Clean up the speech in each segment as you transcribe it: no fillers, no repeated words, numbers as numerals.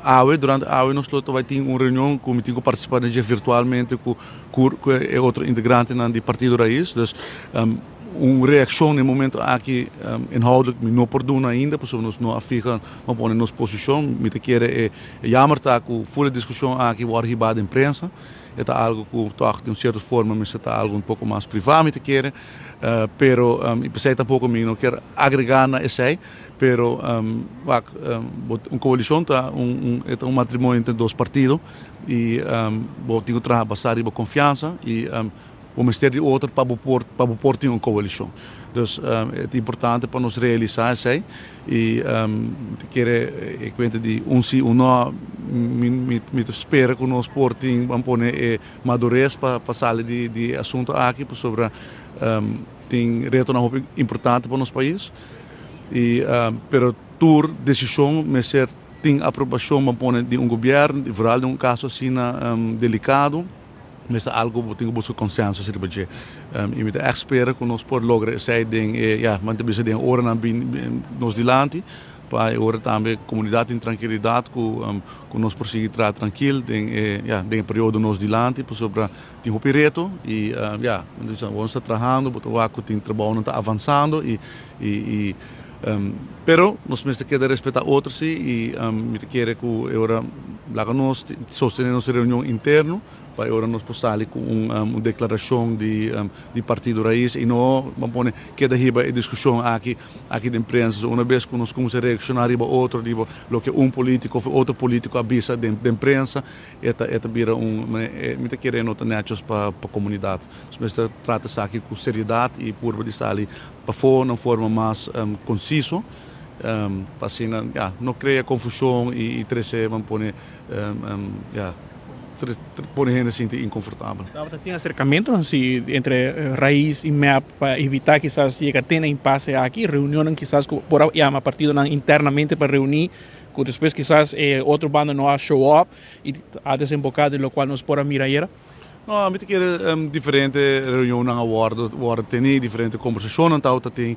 Awe, durante awe nos lo ta bai tin un reunion ku mi tin ku partisipá den dje virtualmente ku ku e otro integrantenan di Partido Raiz. Dus un reakshon na e momento aki inhoudelijk mi no por duna ainda pasobra nos no a fiha pa pone nos posishon. Mi ta kere e yamer ta ku ful e diskushon aki wòrdu hibá den prensa. E ta algu ku tòg di un sierto forma mester ta algu un poko mas privá mi ta kere. Pero i p'esei tampoko mi no kier agregá na esei. Pero wak, un koalishon ta un e ta un matrimonio entre dos partido i bo tin ku traha basá riba konfiansa i bo mester di otro pa bo por pa bo por tin un koalishon. Dus e ta importante pa nos realisá esei i mi ta kere e kuenta di un si un no mi mi mi ta spera ku nos por tin ban pone e madures pa pa sali di di e asuntu aki pasobra tin retonan hopi importante pa nos pais. Y pero tur decision mester tin aprobacion ban pone di un gobierno y vooral den un caso asina delicado mester algo bo tin cu busca consenso riba dje. Y mi ta echt spera cu nos por logra esey den e ya man ta bisa den e oranan bin nos dilanti pa e ora tambe comunidad tin trankilidad cu cu nos por sigui traha trankil den e ya den e periodo nos dilanti pasobra Tin hopi reto y ya, bo ta trahando, bo ta wak cu tin trabounan ta avansando y y pero nos mester keda respeta otro si y mi ta kere cu e ora laga nos sostene nos reunion interno pa e ora nos por sali cu un declaracion di di Partido Raiz y no ban pone keda hiba e discusion aki aki den prensa. So una bes cu nos cuminsa reacciona riba otro riba loke un politico of otro politico a bisa den prensa E ta e ta bira un mi ta kere no ta nètjes pa pa komunidat. Nos mester trata esaki ku seriedat i purba di sali pafó na un forma mas konsiso pa asina ya no krea konfushon i trese ban pone ya pone hende sinti inkonfortabel. Tabata tin aserkamentonan si entre Raiz i mep pa evitá kisas yega te na impase aki, reunionnan kisas ku por a yama partidonan internamente pa reuní Cu despues kisas e otro banda no a show up y a desemboca den locual nos por a mira ayera? No, mi ta kere diferente reunionnan a wordo wordo teni, diferente conversacionnan tabata tin,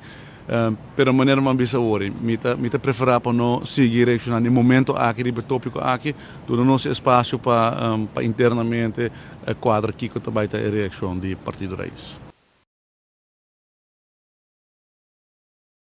pero manera mi a bisa awor, mi ta mi ta prefera pa no sigui reacciona den momento aki riba e topico aki, duna nos e espacio pa pa internamente cuadra kico ta bay ta e reaccion di Partido Raiz.